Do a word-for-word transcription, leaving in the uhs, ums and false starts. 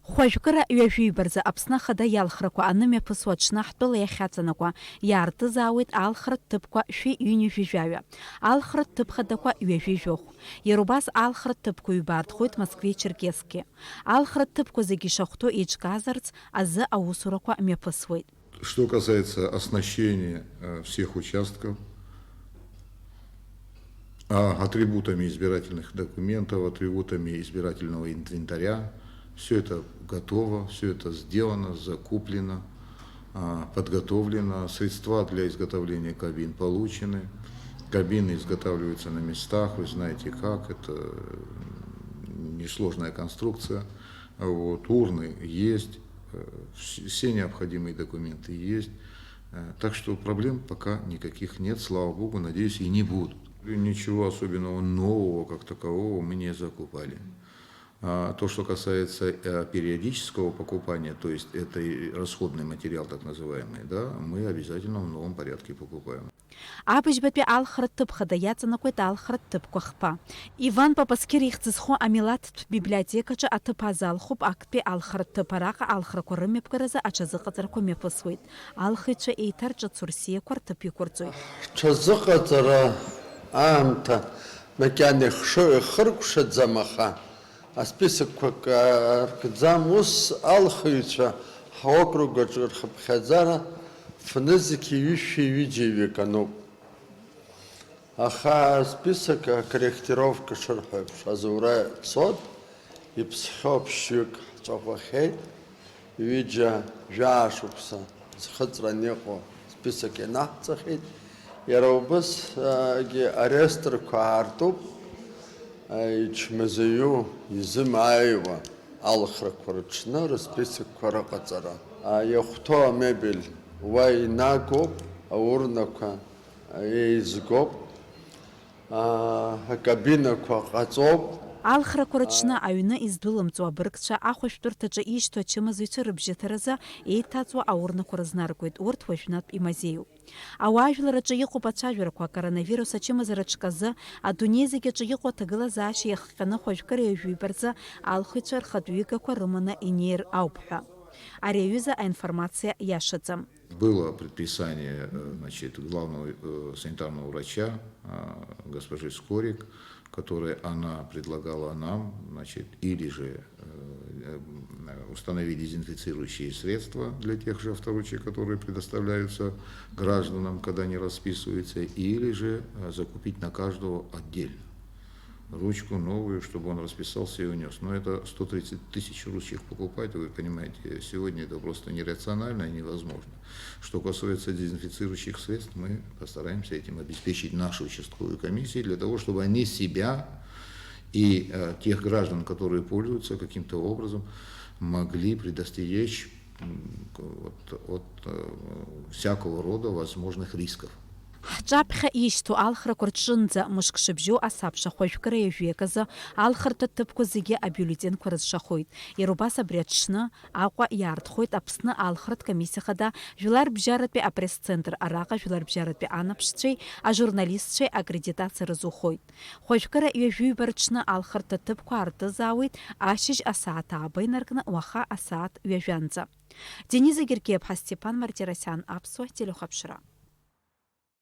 Хәажәкыра ҩажәи ҩба рзы Аԥсны Ахада иалхрақәа анымҩаԥысуа аҽны ҳтәыла иахьаҵанакуа, иаартызаауеит алхратә ҭыԥқәа шәи ҩынҩажәи жәаҩа, алхратә ҭыԥ хадақәа ҩажәи жәохә. Иара убас алхратә ҭыԥқәа ҩба аартхоит Москвеи Черкесске. Алхратә ҭыԥқәа зегьы ишахәҭоу еиҿкаазарц азы аусурақәа мҩаԥысуеит. Что касается оснащения, э, всех участков, а, атрибутами избирательных документов, атрибутами избирательного инвентаря, всё это готово, всё это сделано, закуплено, а, подготовлено, средства для изготовления кабин получены, кабины изготавливаются на местах, вы знаете как, это, м, несложная конструкция. Вот, урны есть, э, вс-, все необходимые документы есть. Э, так что проблем пока никаких нет, слава богу, надеюсь, и не будут. Ничего особенного нового как такового мы не закупали. А то, что касается, э, периодического покупания, то есть это и расходный материал так называемый, да, мы обязательно в новом порядке покупаем. Абыжьбатәи алхратә ҭыԥ хада иаҵанакуеит алхратә ҭыԥқәа хԥа. Иван Папасқьыр ихьӡ зху амилаҭтә библиотекаҿы аҭыԥ азалхуп актәи алхратә ҭыԥ. Араҟа алхрақәа рымҩаԥгаразы аҽазыҟаҵарақәа мҩаԥысуеит. Алхыҩцәа еиҭарҿыцу рсиақәа рҭыԥ иқәырҵоит. Ҳҽазыҟаҵара аамҭа макьана ихшы-, ихыркәшаӡам, аха асписокқәа каркӡам, ус алхыҩцәа ҳокруг аҿы рхыԥхьаӡара фнызқьи ҩышәи ҩыџьа ҩык ануп. Аха асписок акорректировка шырҳәо еиԥш азура цот, иԥсхьоу ԥшьҩык ҳҵәахәахьеит, ҩыџьа жәаа шықәса зхыҵран иҟоу список ианаҳҵахьеит. Иара убысгьы ареестрқәа аартуп, ичмазаҩу изымааиуа алхрақәа рыҽны рысписокқәа рыҟаҵара. Иахәҭоу амебель уа инагоуп, аурнақәа еизгоуп, акабинақәа ҟаҵоуп. Алхрақәа рыҽны аҩны издәылымҵуа абыргцәа ахәышәтәырҭаҿы ишьҭоу ачымазаҩцәа рыбжьыҭаразы еиҭаҵуа аурнақәа рызнаргоит, урҭ уажәнатә имазеиуп. Ауаажәлар рҿы иҟоуп ацәажәарақәа, акоронавирус ачымазара ҽказы, адунеи зегь аҿы иҟоу аҭагылазаашьа иахҟьаны хәажәкыра ҩажәи ҩба рзы алхыҩцәа рхатә ҩыгақәа рыманы инеир ауп ҳәа. Ари аҩыза аинформациа иашаӡам. Было предписание, э, значит, главного, э, санитарного врача, а, госпожи Скорик, которое она предлагала нам, значит, или же, э, э, установить дезинфицирующие средства для тех же авторучек, которые предоставляются гражданам, когда они расписываются, или же, э, закупить на каждого отдельно ручку новую, чтобы он расписался и унёс. Но это сто тридцать тысяч ручек покупать, вы понимаете, сегодня это просто нерационально и невозможно. Что касается дезинфицирующих средств, мы постараемся этим обеспечить наши участковые комиссии для того, чтобы они себя и, э, тех граждан, которые пользуются, каким-то образом могли предостеречь, м, к-, вот, от, э, всякого рода возможных рисков. Ҳҿаԥхьа ишьҭоу алхрақәа рҿынӡа мышк шыбжьоу асабша хәажәкыра ҩажәи акы азы алхырҭа ҭыԥқәа зегьы абиуллетенқәа рызшахоит. Иара убас абри аҽны Аҟәа иаартхоит Аԥсны алхратә комиссиа хада Жәларбжьаратәи апресс-центр, араҟа жәларбжьаратәи анаԥшцәеи ажурналистцәеи аккредитациа рызухоит. Хәажәкыра ҩажәи ҩба рҽны алхырҭа ҭыԥқәа аартызаауеит ашьыжь асааҭ ааба инаркны уаха асааҭ ҩажәанӡа. Дениза Гергиаԥҳа, Степан Мартиросиан, Аԥсуа телехәаԥшра.